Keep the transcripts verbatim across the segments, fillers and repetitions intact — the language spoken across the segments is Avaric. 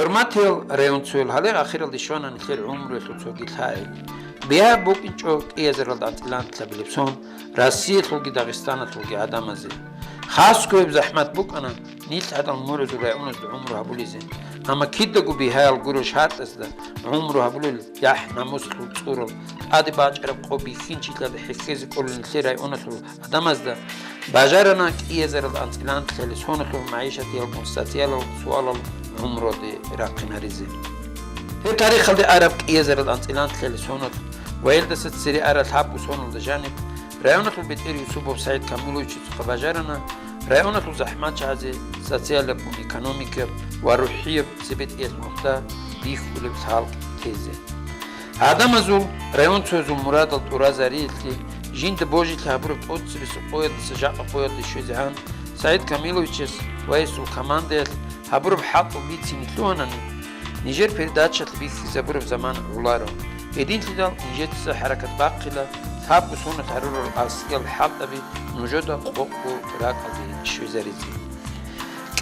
ХӀурматиял районцоял, гьале ахиралде щвана нилъер гӀумруялъул цоги лъагӀел. Бигьа букӀинчӀо кӀиязаралда анцӀила анкьабилеб сон Россиялъулги Дагъистаналъулги гӀадамазе. Хасго гьеб захӀмат букӀана нилъ гӀадал мурузул районазда гӀумру гьабулезе. Амма кидаго бигьаял гуро шартӀазда гӀумру гьабулел яхӀ-намуслъул цӀурал, тӀаде бачӀараб къо бихьинчилъаде хӀехьезе кӀолел нилъер районалъул гӀадамазда бажарана кӀиязарал анцӀила анкьалъе соналъул магӀишатиялгун социалал суалал гӀумруялде рахъинаризе. Гьеб тарихалде араб кӀиязарал анцӀила анкьалъе соналъ ва гьелдаса цере арал лъабго соналда жаниб районалъул бетӀер Юсупов СагӀид Камиловичасухъа бажарана районалъул захӀматчагӀазе социалаб, экономикаб ва рухӀияб цебетӀиялъ нухда бихьулеб лъалкӀ тезе. ГӀадамазул, районцоязул мурадал тӀуразариялъе, жинда божилъи гьабураб тӀоцебесеб къоялдаса жакъа къоялде щвезегӀан, СагӀид Камиловичас ва гьесул командаялъ гьабураб хӀалтӀул бицине лъугьанани, нижер передачалъ бихьизабураб заман гӀоларо. Гьединлъидал нижеца хӀаракат бахъила лъабго соналъ гьарурал аскӀиял хӀалтӀаби нужеда къокъго ракӀалде щвезаризе.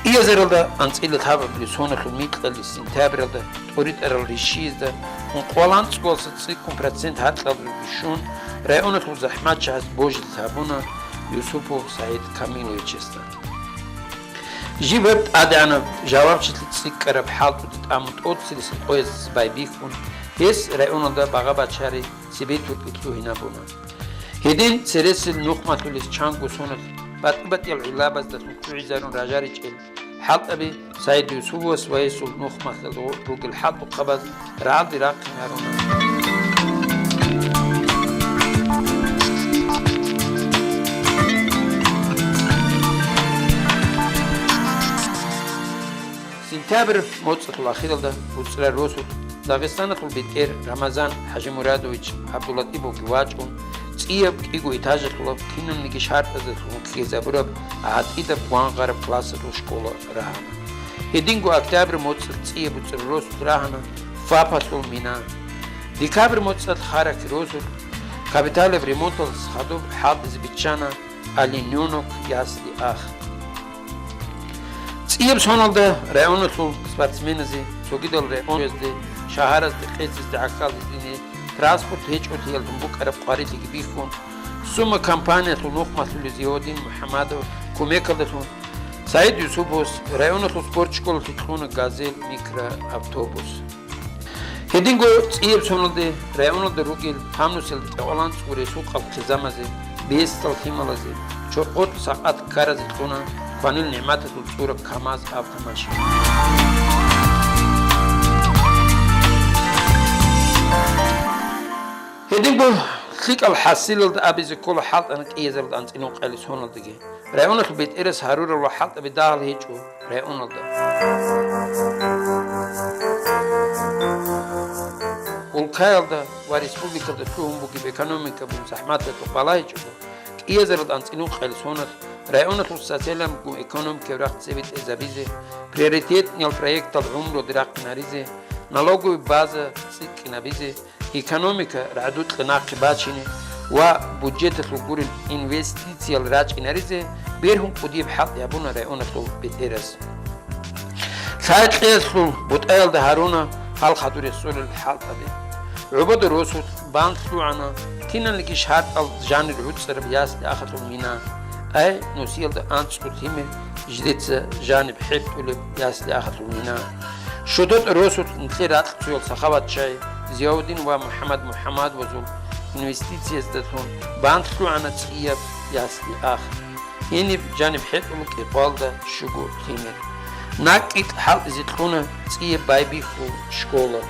КӀиязаралда анцӀила лъабабилеб соналъул микьалде сентябралда тӀоритӀарал ришиязда ункъоялда анцӀгоялдаса цӀикӀкӀун процент гьаркьалда бищун районалъул захӀматчагӀаз божилъи гьабуна Юсупов СагӀид Камиловичасда. Жиб гьеб тӀадегӀанаб жавабчилъи цӀикӀкӀараб хӀалтӀуде тӀамун тӀоцебесеб къоялдаса байбихьун, гьес районалда багъа бачари цебетурги лъугьинабуна. Гьедин цересел нухмалъулес чанго соналъ батӀи-батӀиял гӀиллабаздалъун чӀугӀизарун ражаричӀел хӀалтӀаби СагӀид Юсуповас ва гьесул нухмалъул ругел хӀалтӀухъабаз рагӀалде рахъин гьаруна. Сентябрь моцӀалъул ахиралда буцӀрараб росулъ Дагъистаналъул бетӀер Рамазан ХӀажимурадович ГӀабдуллатӀиповги вачӀун, цӀияб кӀиго этажалъулаб киналниги шартӀазда лъугьинчӀезабураб гӀатӀидаб гвангъараб классалъул школа рагьана. Гьединго октябрь моцӀалъ цӀияб буцӀрараб росулъ рагьана ФАПалъул мина. Декабрь моцӀалъ харахь росулъ капиталияб ремонталдаса хадуб хӀалтӀизе биччана «Оленёнок» ясли-ах. ЦӀияб соналда районалъул спортсменазе цогидал районазде, шагьаразде къецазде гӀахьаллъизе дине транспорт гьечӀолъиялдун букӀараб къварилъиги бихьун, Сума компаниялъул нухмалъулев Зиявудин МухӀаммадов кумекалдалъун СагӀид Юсуповас районалъул спорт школалъе кьуна «Газель» микроавтобус. Гьединго цӀияб соналде районалда ругел гьанусел тӀокӀалда анцӀго ресурсал хъизамазе, бесдал лъималазе, чорхол сакъат ккаразе кьуна кванил нигӀматалъул цӀураб КамАЗ автомашина. Гьединго лъикӀал хӀасилалда абизе ккола хӀалтӀана кӀиязаралда анцӀила ункъоялде соналдаги. Районалъул бетӀерас гьарурал ва хӀалтӀаби дагьал гьечӀо районалда. Улкаялда ва республикалда лъугьун бугеб экономикабун захӀматалъухъ балагьичӀого, кӀиязаралда анцӀила ункъоялде соналъ районалъул социалаб гун экономикаялъ рахъ цебетӀезабизе, приоритетниял проектал гӀумруялде рахъинаризе, налоговый база цӀикӀкӀинабизе, экономика рагӀдукьа нахъе бачине ва бюджеталъул гурел инвестициял рачӀинаризе бергьун кӀудияб хӀалтӀи гьабуна районалъул бетӀерас. Лъай-кьеялъул бутӀаялда гьаруна гьал хадур ресурал хӀалтӀаби. ГӀубада росулъ бан лъугӀана киналниги шартӀал жанир гӀуцӀараб ясли-ахалъул мина, ай, нусиялда анцӀго лъимер жидеца жаниб хӀетӀулеб ясли-ахалъул мина. ШудатӀ росулъ нилъер ракьцоял сахаватчагӀи Зиявудин ва МухӀаммад МухӀаммадовазул инвестицияздалъун бан лъугӀана цӀияб ясли-ах. Гьениб жаниб хӀетӀула кӀикъоялда щуго лъимер. НакӀкӀ хӀалтӀизе кьуна цӀияб байбихьул школа.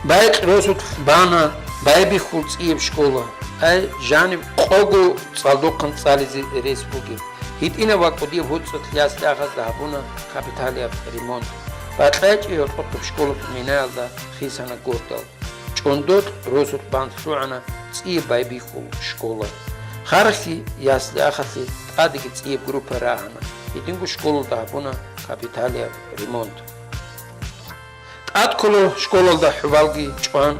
Байкь росулъ бана байбихьул цӀияб школа, ай, жаниб къого цӀалдохъан цӀализе рес бугеб. ГьитӀинаб ва кӀудияб гьоцӀалъ ясли-ахазда гьабуна капиталияб ремонт. БакьачӀи гьоркьохъеб школалъул минаялда хисана гордал. ЧӀондор росулъ бан лъугӀана цӀияб байбихьул школа. Харахъ ясли-ахалъе тӀадеги цӀияб группа рагьана, гьединго школалда гьабуна капиталияб ремонт. ТӀадкколо школалда хӀубалги чӀван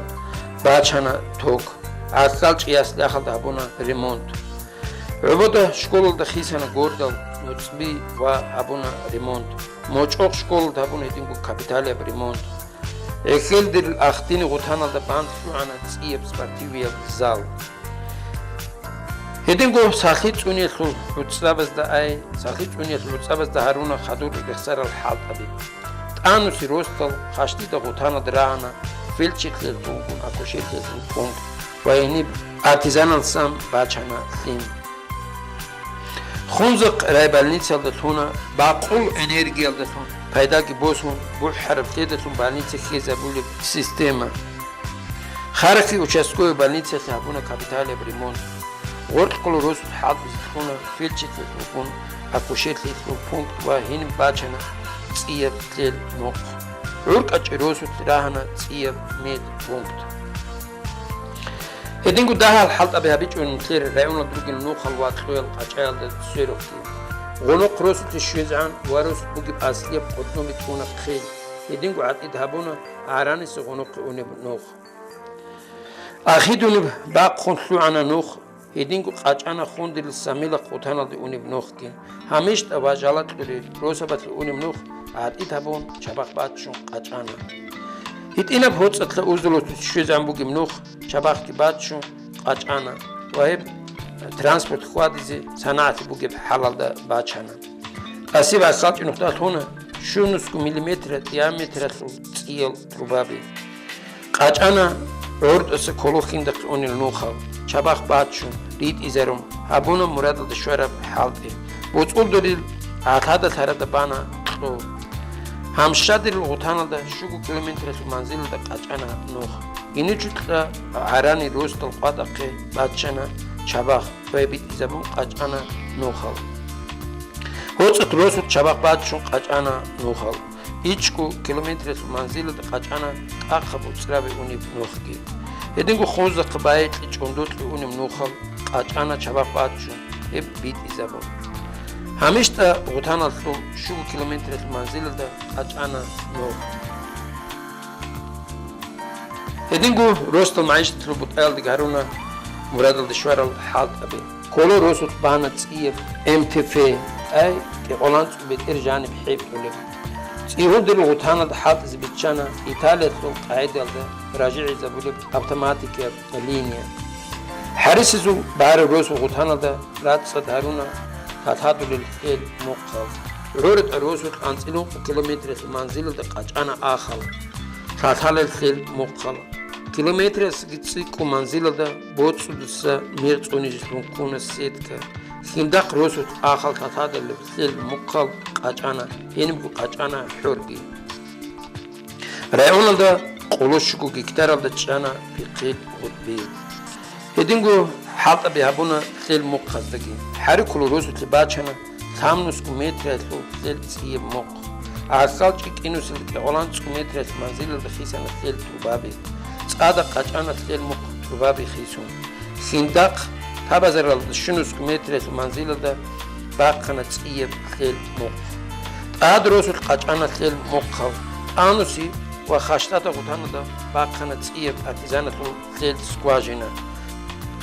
бачана ток. ГӀахьалчӀи ясли-ахалда гьабуна ремонт. ГӀобода школалда хисана гордал, нуцӀби ва гьабуна ремонт. МочӀохъ школалда гьабуна гьединго капиталияб ремонт. ГӀехьелдерил Ахдини гъутаналда бан лъугӀана цӀияб спортивияб зал. Гьединго сахлъи цӀуниялъул гӀуцӀабазда ай, сахлъи цӀуниялъул гӀуцӀабазда гьаруна хадур рехсарал хӀалтӀаби. ТӀануси росдал хъащдида гъутаналда рагьана фельдшерлъун, акушерлъун пункт ва гьениб артизаналсан бачана лъим. Хунзахъ райбольницалда лъуна бакъул энергиялдалъун пайдаги босун, бухӀараб лъедалъун больница хьезабулеб система. Харахъи участковый больницалъе гьабуна капиталияб ремонт. Гъоркьулъ росулъ хӀалтӀизе лъуна фельдшерлъун, акушерлъун пункт ва гьениб бачана цӀияб лъел нухъ. ГӀуркӀачӀи росулъ рагьана цӀияб медпункт. Гьединго дагьал хӀалтӀаби гьабичӀо нилъер районалда ругел нухал ва кьоял къачӀаялда сверухъги. Гъунухъ росулъе щвезегӀан ва росулъ бугеб аслияб къотӀноби ккуна хъел. Гьединго гӀатӀид гьабуна гӀараниса гъунухъе унеб нух. Ахидунеб бахъун лъугӀана нух, гьединго къачӀана Хундерил Самилахъ гъутаналде унеб нухги. Гьамишта ва Жалакьури росабалъе унеб нух гӀатӀид гьабун, чабахъ баччун къачӀана. ГьитӀинаб гьоцӀалъа Узулуцуц щвезегӀан бугеб нух чабахъги баччун къачӀана ва гьеб транспорт хьвадизе санагӀалъи бугеб хӀалалда бачана. ТӀасиб гӀахьалчӀи нухда лъуна щунусго миллиметра диаметралъул цӀиял трубаби. КъачӀана гӀордаса Колохиндахъ унел нухал, чабахъ баччун, ритӀизарун, гьабуна мурадалда щвараб хӀалтӀи. БоцӀулдурил гӀалъада-лъарада бана кьо. Гьамшадирил гъутаналда щуго километралъул манзилалда къачӀана нух. Гьенив чукьа гӀарани росдал къватӀахъе баччана чабахъ ва битӀизабун къачӀана нухал. ГьоцӀат росулъ чабахъ баччун къачӀана нухал. ИчӀго километралъул манзилалда къачӀана тӀахъаб уцӀраби унеб нухги. Гьединго Хунзахъа байикьи чӀондокьи унеб нухал къачӀана чабахъ баччун, гьеб битӀизабун. Гьамишта гъутаналъул щуго километралъул манзилалда къачӀана нух. Гьединго росдал магӀишаталъул бутӀаялдаги гьаруна мурадалде щварал хӀалтӀаби. Коло росулъ бана цӀияб М Т Ф, ай, кӀикъоялда анцӀго бетӀер жаниб хӀетӀулеб. ЦӀигьудерил гъутаналда хӀалтӀизе биччана Италиялъул къагӀидаялда ражигӀизабулеб автоматикияб линия. ХӀарисезул бараб росул гъутаналда рацӀцӀад гьаруна лъалъадулел лъел мухъал. ГӀоротӀа росулъ анцӀила ункъо километралъул манзилалда къачӀана ахал, лъалъалел лъел мухъал. Километралъги цӀикӀкӀун манзилалда боцӀудаса мегъ цӀунижелъун ккуна сетка. Хиндахъ росулъ ахал лъалъадулел лъел мухъал къачӀана, гьенибго къачӀана хӀорги. Районалда къоло щуго гектаралда чӀана пихъил гъутӀби. Гьединго хӀалтӀаби гьабуна лъел мухъаздаги. ХӀарикулал росулъе бачана лъабнусго метраялъул лъел цӀияб мухъ. ГӀахьалчӀи кӀинусилда кӀикъоялда анцӀго метраялъул манзилалда хисана лъел трубаби. ЦӀада къачӀана лъел мухъ трубаби хисун. Хиндахъ табазаралда щунусго метраялъул манзилалда бахъана цӀияб лъел мухъ. ТӀад росулъ къачӀана лъел мухъал. ТӀануси ва хъащтӀада гъутаналда бахъана цӀияб артизаналъул лъел скважина.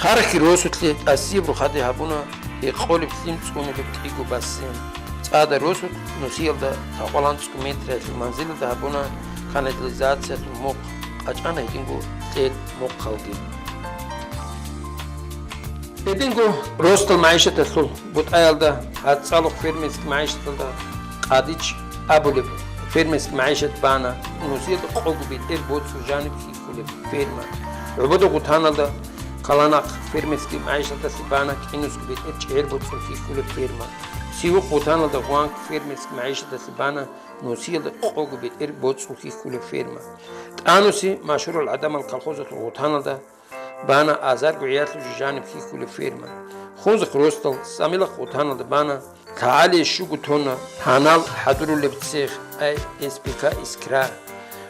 Харахъи росулъе тӀасияб рухъаде гьабуна гьекъолеб лъим цӀунулеб кӀиго бассейн. ЦӀада росулъ нусиялда лъабкъоялда анцӀго метраялъул манзилалда гьабуна канализациялъул мухъ, къачӀана гьединго лъел мухъалги. Гьединго росдал магӀишаталъул бутӀаялда, гьацӀцӀалухъ фермерский магӀишаталда Къадич абулеб фермерский магӀишат бана, нусиялда къого бетӀер боцӀул жаниб хьихьулеб ферма. ГӀубада гъутаналда Каланахъ фермерский магӀишаталъе бана, кӀинусго бетӀер чӀегӀер боцӀул хьихьулеб ферма. Сивухъ гъутаналда Гъванг фермерский магӀишаталъе бана, нусиялда къого бетӀер боцӀул хьихьулеб ферма. ТӀануси машгьурал гӀадамал колхозалъул гъутаналда бана, азарго гӀиялъул жаниб хьихьулеб ферма. Хунзахъ росдал Самилахъ гъутаналда бана, лъагӀалие щуго тонна гьанал хӀадурулеб цех, ай, С П К «Искра».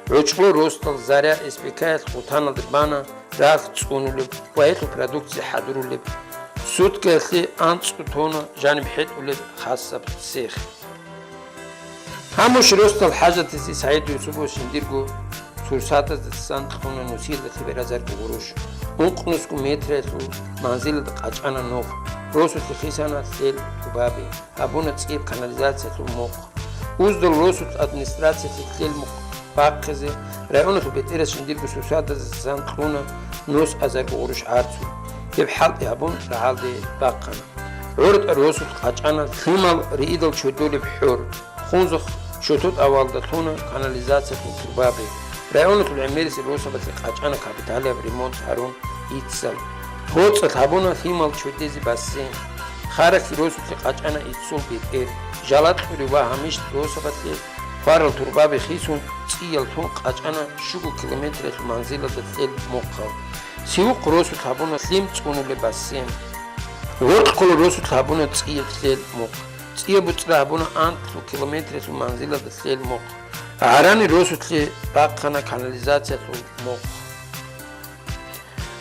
ГӀучӀлу росдал Заря С П К-ялъ гъутаналда бана рахь цӀунулеб ва гьелъул продукция хӀадурулеб, суткаялъе анцӀго тонна жаниб хӀетӀулеб хасаб цех. Гьаммуш росдал ХӀажатица СагӀид Юсупов жиндирго сурсатаздасан кьуна нусиялда лъебераз азарго гъурущ. Ункънусго метраялъул манзилалда къачӀана нух. Росулъе хисана лъел тубаби, гьабуна цӀияб канализациялъул мухъ. Уздал росулъ администрациялъе лъел мухъ бахъизе, районалъул бетӀерас жиндирго сурсатаздасан кьуна нус азарго гъурущ гӀарцу. Гьеб хӀалтӀи гьабун рагӀалде бахъана. ГӀуртӀа росулъ къачӀана лъимал риидал чойдолеб хӀор, Хунзахъ Шотот авалда лъуна канализациялъул турбаби. Районалъул гӀемерисел росабалъе къачӀана капиталияб ремонт гьарун иццал. ГьоцӀалъ гьабуна лъимал чойдезе бассейн. Харахьи росулъе къачӀана иццул бетӀер. Жалакьури ва гьамишт росабалъе хварал турбаби хисун, цӀиял лъун къачӀана щуго километралъул манзилалда лъел мухъал. Сиухъ росулъ гьабуна лъим цӀунулеб бассейн. Воркькол росулъ гьабуна цӀияб лъел мухъ. ЦӀияб буцӀра гьабуна анлъго километралъул манзилалда лъел мухъ. ГӀарани росулъе бахъана канализациялъул мухъ.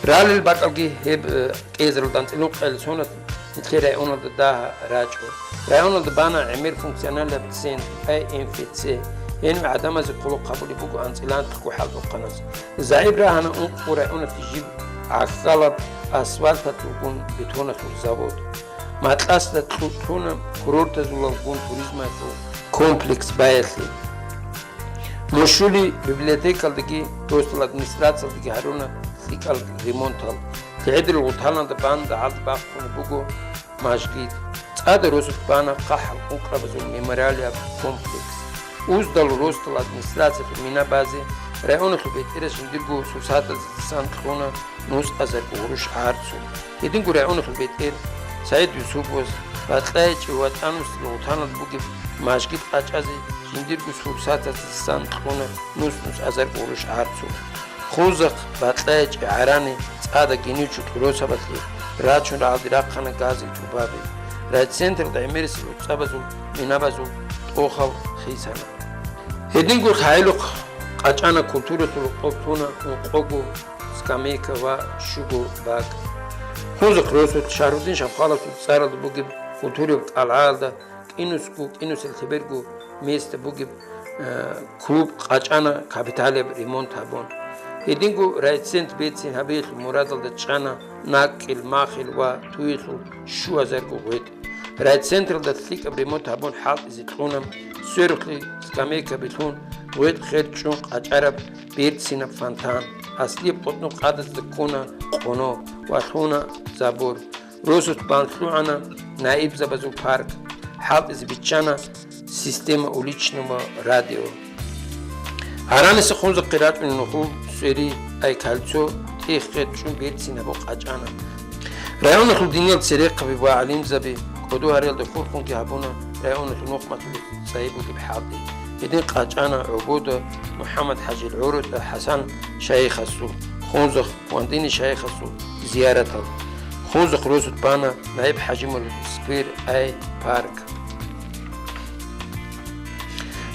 Ралел бакӀалги гьеб, э, кӀиязарулда анцӀила ункъоялде соналъ нилъер районалда дагьа рачӀо. Районалда бана гӀемер функционалаб центр, ай эм эф цэ. Гьениб гӀадамазе хъулухъ гьабулеб буго анцӀила анлъго хӀалбухъанас. ЗагӀип рагьана ункъго районалъе жиб гӀахьалаб асфальталъулгун бетоналъул завод. Макьасда кьу-, кьуна курортазулалгун туризмалъул комплекс баялъе. Мушули библиотекалдаги росдал администрациялдаги гьаруна лъикӀал ремонтал. ЛъегӀедул гъутаналда банда гьалда бахъун буго мажгит. ЦӀада росулъ бана хъахӀал ункърабазул мемориалияб комплекс. Уздал росдал администрациялъул мина базе районалъул бетӀерас жиндирго сурсатаздасан кьуна нус азарго гъурущ гӀарцу. Гьединго районалъул бетӀер СагӀид Юсуповас БакьайчӀи ва ТӀанусил гъутаналда бугеб мажгит къачӀазе жиндирго сурсатаздасан кьуна нус-нус азарго гъурущ гӀарцу. Хунзахъ, БакьайчӀи, ГӀарани, цӀада Геничу росабалъе рачун рагӀалде рахъана газил турбаби. Райцентралда гӀемерисел рукъзабазул минабазул тӀохал хисана. Гьединго лъагӀалихъ къачӀана культуралъул къо лъуна ункъого скамейка ва щуго бакӀ. Хунзахъ росулъ Шагьрудин Шамхаласул цӀаралда бугеб культураб кӀалгӀаялда кӀинусго, кӀинусел лъеберго места бугеб, э, клуб къачӀана капиталияб ремонт гьабун. Гьединго райцентр берцин гьабиялъул мурадалда чӀана накӀкӀел, махил ва туелъул щуазарго гъветӀ. Райцентралда лъикӀаб ремонт гьабун хӀалтӀизе кьуна сверухълъи скамейкаби лъун, гъветӀ хер чӀун къачӀараб берцинаб фонтан. Аслияб къотӀноб къадазда ккуна къоно ва лъуна забор. Росулъ бан лъугӀана наибзабазул парк, хӀалтӀизе биччана система уличного радио. ГӀараниса Хунзахъе рачӀунеб нухул цӀвери, ай кольцо, тӀехь хер чӀун берцин гьабун къачӀана. Районалъул диниял церехъаби ва гӀалимзаби кӀодо гьариялда хурхунги гьабуна районалъул нухматулез цӀайи бугеб хӀалтӀи. Гьедин къачӀана ГӀобода МухӀаммад-ХӀажил гӀурутӀа ХӀасан шайихасул, Хунзахъ Квандини шайихасул зияратал. Хунзахъ росулъ бана Наиб ХӀажимурад сквер, ай парк.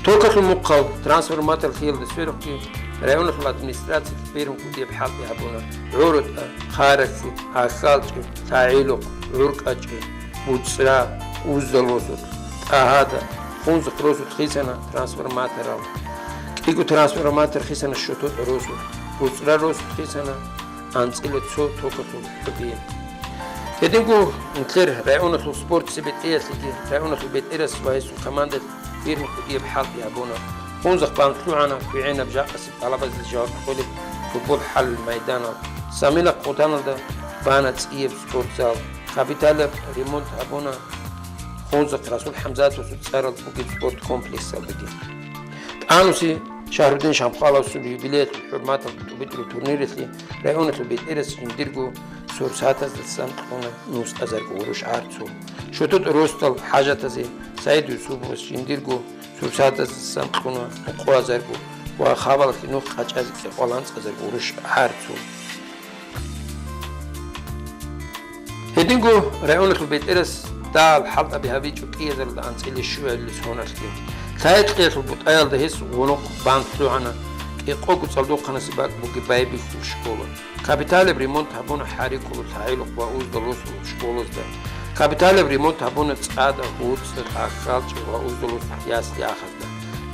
Токалъул мухъал трансформатор лъиялда сверухъги районалъул администрациялъ берун кӀудияб хӀалтӀи гьабуна: ГӀурутӀа, Хъарахьи, ГӀахьалчӀи, ЛъагӀилухъ, ГӀуркӀачӀи, БуцӀра, Уздал росулъ, ТӀагьада, Хунзахъ росулъ хисана трансформаторал. КӀиго трансформатор хисана ШутутӀа росулъ, БуцӀра росулъ хисана анцӀила цо токалъул кӀуди. Гьединго нилъер районалъул спорт цебетӀеялъеги районалъул бетӀерас ва гьесул командалъ берун кӀудияб хӀалтӀи гьабуна. Хунзахъ бан лъугӀана квегӀинаб жакъасеб тӀалабазде жаваб кьолеб футбол хӀалулел майданал. Самилахъ къутаналда бана цӀияб спортзал. Капиталияб ремонт гьабуна Хунзахъ Расул ХӀамзатовасул цӀаралда бугеб спорт комплексалдаги. ТӀануси Шагьрудин Шамхаласул юбилеялъул хӀурматалда тӀубитӀулаб турниралъе районалъул бетӀерас жиндирго сурсатаздасан кьуна нус азарго гъурущ гӀарцу. ШутутӀа росдал хӀажатазе СагӀид Юсуповас жиндирго сурсатаздасан кьуна ункъо азарго ва хабалалъе нух къачӀазе кӀикъоялда анцӀазарго гъурущ гӀарцу. Гьединго районалъул бетӀерас дагьал хӀалтӀаби гьабичӀо кӀиязаралда анцӀила щуялде соналъги. Лъай-кьиялъул бутӀаялда гьес гъунукъ бан лъугӀана, кӀикъого цӀалдохъанасеб бакӀ бугеб Байбихьул школа. Капиталияб ремонт гьабуна ХӀарикулалъ, ГӀахьалихъ ва Уздал росулъ школазда. Капиталияб ремонт гьабуна ЦӀада, ГьоцӀа, ГӀахьалчӀи ва Уздал росулъ ясли-ахазда.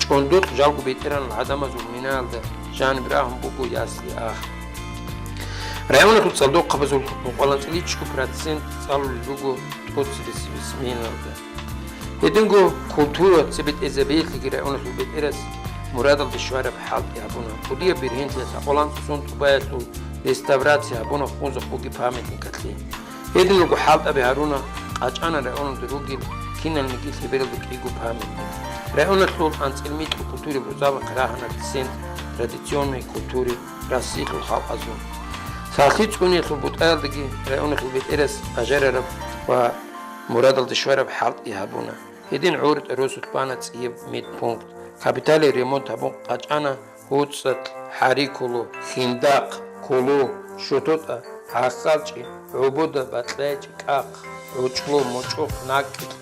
ЧӀондокь жалго бетӀергьанал гӀадамазул минаялда жаниб рагьун буго ясли-ах. Районалъул цӀалдохъабазул гьукъуялда анцӀила чӀужу процент цӀалулел руго тӀоцебесеб сменаялда. Гьединго культура цебетӀезабиялъеги районалъул бетӀерас мурадалде щвараб хӀалтӀи гьабуна. КӀудияб бергьенлъиялъ гьакъалда анцӀго сон тӀубаялъул реставрация гьабуна Хунзахъ бугеб памятникалъе. Гьединго хӀалтӀаби гьаруна, къачӀана районалда ругел киналниги лъебералда кӀиго памятник. Районалъул анцӀила микьго культураб рузабахъ рагьана центр традиционной культуры Россиялъул халкъазул. Сахлъи цӀуниялъул бутӀаялдаги районалъул бетӀерас бажарараб ва мурадалде щвараб хӀалтӀи гьабуна. Гьедин ГӀуртӀа росулъ бана цӀияб медпункт, капиталияб ремонт гьабун къачӀана ГьуцӀцӀалъ, ХӀарикулу, Хиндахъ, Кулу, ШутутӀа, ГӀахьалчӀи, ГӀубуда, БакьайчӀи, КӀахъ, ГӀучӀлу, МучӀухъ, НакӀкӀилъ,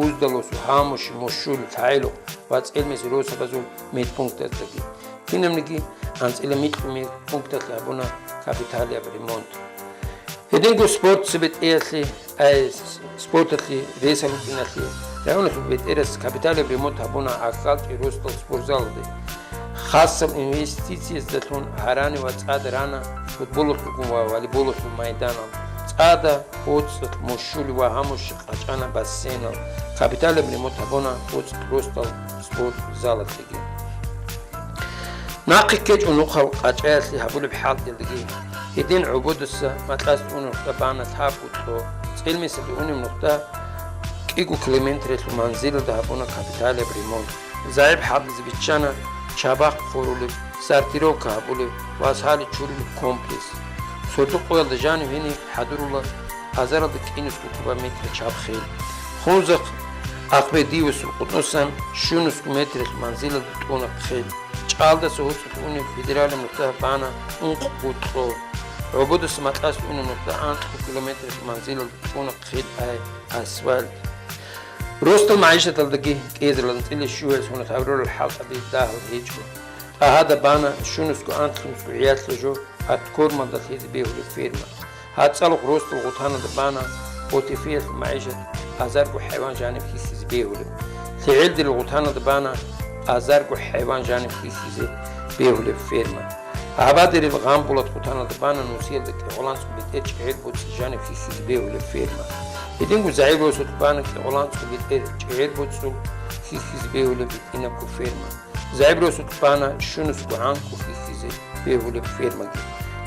Уздалусу, Гьамуши, Мушули, ЛъагӀилукъ ва ЦӀелмиси росабазул медпунктаздаги. Кинабниги анцӀила микьго медпункталъе гьабуна капиталияб ремонт. Гьединго спорт цебетӀеялъе, ай, с-, спорталъе ресал рукӀиналъе районалъул бетӀерас капиталияб ремонт гьабуна ГӀахьалчӀи росдал спортзалалде. Хасаб инвестицияздалъун гьарани ва цӀад рана футболалъулгун ва волейболалъул майданал. ЦӀада ГьуцӀцӀалъ, Мушули ва Гьамуши къачӀана бассейнал. Капиталияб ремонт гьабуна ГьуцӀцӀалъ росдал спортзалалъеги. Нахъе ккечӀо нухал къачӀаялъе гьабулеб хӀалтӀиялдаги. Гьедин ГӀубудаса Макьаласе унеб нухда бана лъабго кьо, ЦӀелмисалде унеб нухда кӀиго километралъул манзилалда гьабуна капиталияб ремонт. ЗагӀип хӀалтӀизе биччана чабахъ хъурулеб, сортировка гьабулеб ва асхӀали чурулеб комплекс. Сордо-къоялда жанив гьениб хӀадурула азаралда кӀинусго кубометр чаб хел. Хунзахъ Ахмедиевасул къутӀусан щунусго метралъ манзилалда тӀуна хел. ЧӀалдаса ГьуцӀцӀалъ унеб федералияб нухда бана ункъго кьо. ГӀубудаса Макьаласе унеб нухда анкьго километралъ манзилалда тӀуна хел, ай, асфальт. Росдал магӀишаталдаги кӀиазарилан анцӀила щуялъ гьунал гьабурал хӀалтӀаби дагьал гьечӀо. ТӀагьада бана щунусго анкьнусго гӀиялъул жо Арткормалда лъезе бегьулеб ферма. ГьацӀалухъ росдал ГъутӀаналда бана ОТФ-ялъ магӀишат азарго хӀайван жаниб хьихьизе бегьулеб. ЛъегӀелдерил ГъутӀаналда бана азарго хӀайван жаниб хьихьизе бегьулеб ферма. Гьабадерил Гъамбулат ГъутӀаналда бана нусиялда кӀикъоялда анцӀго бетӀер чӀегӀер боцӀи жаниб хьихьизе бегьулеб ферма. Гьединго ЗагӀип росулъ бана кӀикъоялда анцӀго бетӀер чӀегӀер боцӀул хьихьизе бегьулеб битӀинабго ферма. ЗагӀип росулъ бана щунусго гӀанкӀу хьихьизе бегьулеб фермаги.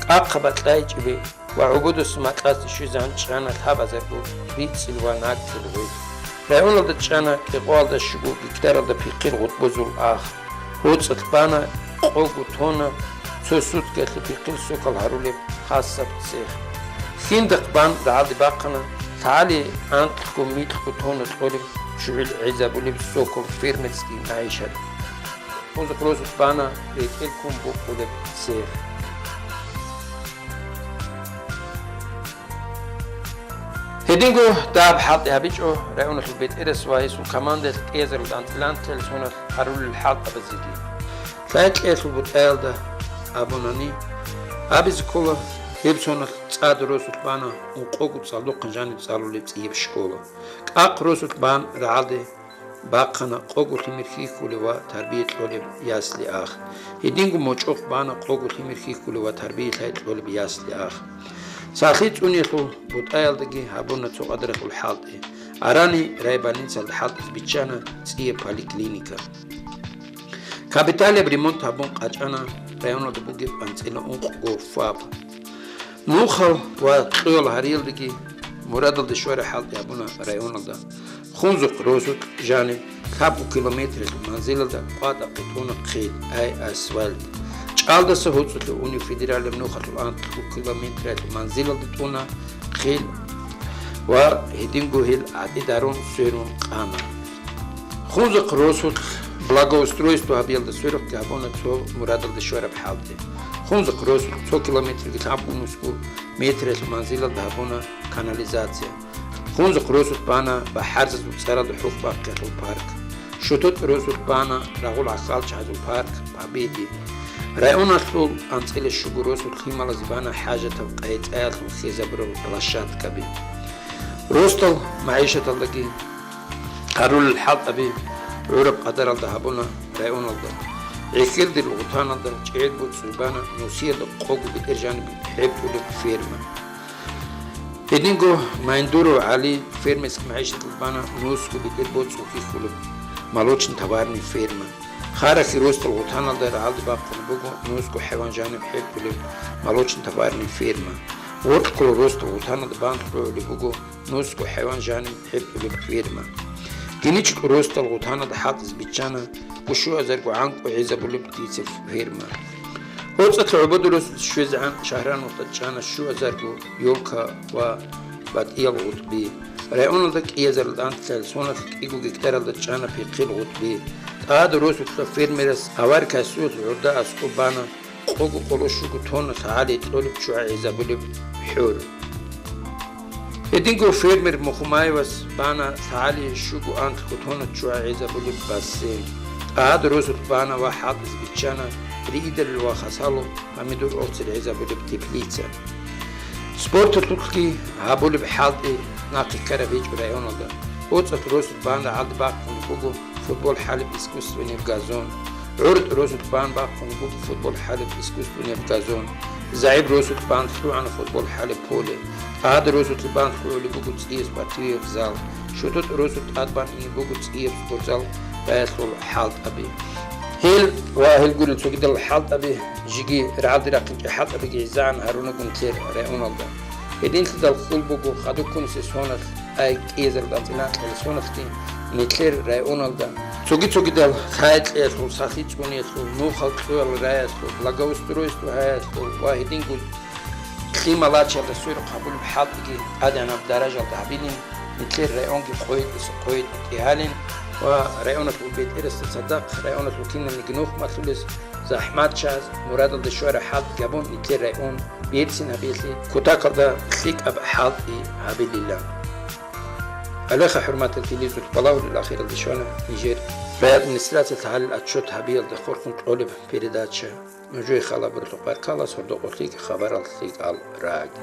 КӀахъа БакьайчӀиби ва ГӀубудаса Макьаласе щвезегӀан чӀана лъабазарго рицӀцӀил ва нагцӀил гъвел. Районалда чӀана кӀикъоялда щуго гектаралда пихъил гъутӀбузул ах. ГьуцӀцӀалъ бана къого тонна цо суткаялъе пихъил сокал гьарулеб хасаб цех. Хиндахъ бан рагӀалде бахъана лъагӀалие анкьго-микьго тонна кьолеб ччугӀил гӀезабулеб сокол фермерский магӀишат. Хунзахъ росулъ бана ретӀел ккун букӀулеб цех. Гьединго дагьаб хӀалтӀи гьабичӀо районалъул бетӀерас ва гьесул командаялъ кӀиазарилан анцӀила анкьиялъ гьунал гьарулел хӀалтӀабазеги. Лъай кьеялъул бутӀаялда абунани, абизе ккола, гьеб соналъ ЦӀада росулъ бана ункъого цӀалдохъан жаниб цӀалулеб цӀияб школа. КӀахъ росулъ бан рагӀалде бахъана къого лъимер хьихьулеб ва тарбия кьолеб ясли-ах. Гьединго МучӀухъ бана къого лъимер хьихьулеб ва тарбия лъай кьолеб ясли-ах. Сахлъи цӀуниялъул бутӀаялдаги гьабуна цо къадаралъул хӀалтӀи. Арани райбольницалда хӀалтӀизе биччана цӀияб поликлиника. Капиталияб ремонт гьабун къачӀана районалда бугеб анцӀила ункъго ФАП. Нухал ва кьоял гьариялдаги мурадалде щвараб хӀалтӀи гьабуна районалда. Хунзахъ росулъ жаниб лъабго километралъул манзилалда къватӀа къутӀуна хъел, ай асфальт. ЧӀалдаса ГьуцӀцӀалъе унеб федералияб нухалъул анкьго километралъул манзилалда тӀуна хъел ва гьединго гьел гӀатӀидарун сверун къана. Хунзахъ росулъ благоустройство гьабиялда сверухъги гьабуна цо мурадалде щвараб хӀалтӀи. Хунзахъ росулъ цо километрги лъабго нусго метралъул манзилалда гьабуна канализация. Хунзахъ росулъ бана бахӀарзазул цӀаралда хӀухьбахъиялъул парк. ШутутӀ росулъ бана рагъул гӀахьалчагӀазул парк Победы. Районалъул анцӀила щуго росулъ лъималазе бана хӀажатаб къайи-цӀаялъул хьезабурал площадкаби. Росдал магӀишаталдаги гьарулел хӀалтӀаби гӀураб къадаралда гьабуна районалда. ГӀехьелдил гъутаналда чӀегӀер боцӀцӀул бана нусиялда къого бетӀер жаниб хӀетӀулеб ферма. Гьединго Майндуров ГӀали фермерский магӀишаталда бана нусго бетӀер боцӀцӀул хьихьулеб молочно-товарный ферма. Харахьи росдал гъутаналда рагӀалде бахъун буго нусго хӀайван жаниб хӀетӀулеб молочно-товарный ферма. Воркьулал росдал гъутаналда бан хъугӀулеб буго нусго хӀайван жаниб хӀетӀулеб ферма. ГьиничӀго росдал гъутаналда хӀалтӀизе биччана гушуазарго гӀанкӀу гӀезабулеб птицеб ферма. ОцӀалъ гӀободул росулъ щвезегӀан Шагьранухъа чӀана щуазарго ёлка ва батӀиял гъутӀби. Районалда кӀиазарилан анлъабилеб соналъ кӀиго гектаралда чӀана пихъил гъутӀби. ТӀагьадул росулъа фермерас аваркасуялъ гӀурда аскӀоб бана къого къоло щуго тонна лъагӀалие кьолеб ччугӀа гӀезабулеб хӀур. Гьединго фермер Мухумаевас бана лъагӀалие щуго анлъго тонна ччугӀа гӀезабулеб бассейн. ТӀагьадул росулъ бана ва хӀалтӀизе биччана риидалил ва хасалул помидор-огӀцӀил гӀезабулеб теплица. Спорталъулъги гьабулеб хӀалтӀи нахъе ккараб гьечӀо районалда. ОцӀалъ росулъ бан рагӀалде бахъун буго футбол хӀалеб искусственный газон. ГӀуртӀ росулъ бан бахъун буго футбол хӀалеб искусственный газон. ЗагӀип росулъ бан лъугӀана футбол хӀалеб поле. ТӀагьадул росулъ бан лъугӀулеб буго цӀияб спортивный зал. ШутутӀ росулъ тӀад бан ине буго цӀияб спортзал баялъул хӀалтӀаби. Гьел ва гьел гурел цогидал хӀалтӀаби жеги рагӀалде рахъинчӀел хӀалтӀабиги гӀезегӀан гьарунагун нилъер районалда. Гьединлъидал хьул буго хадубккунисе соналъ, ай кӀиазарилан анцӀила анкьабилеб соналъги нилъер районалда цоги-цогидал лъай-кьеялъул, сахи цӀуниялъул, нухал кьоял раялъул, благоустройство гьаялъул ва гьединго лъимал-лачиялда сверухъ гьабулеб хӀалтӀиги тӀадегӀанаб даражалда гьабилин, нилъер районги къойид-, къойидги тӀегьалин ва районалъул бетӀерасда цадахъ районалъул кинабниги нух малъулес, захӀматчияз мурадалде щвараб хӀалтӀи гьабун, нилъер район берцин гьабиялъе кутакалда лъикӀаб хӀалтӀи гьабилилан. Гьалеха, хӀурматал телезухъ, балагьулел ахиралде щвана нижер райадминистрациялъ гьалел отчет гьабиялда хурхун кьолеб передача. Нужее халабуралъухъ баркала, сордо-къо лъикӀ хабарал лъикӀал раги.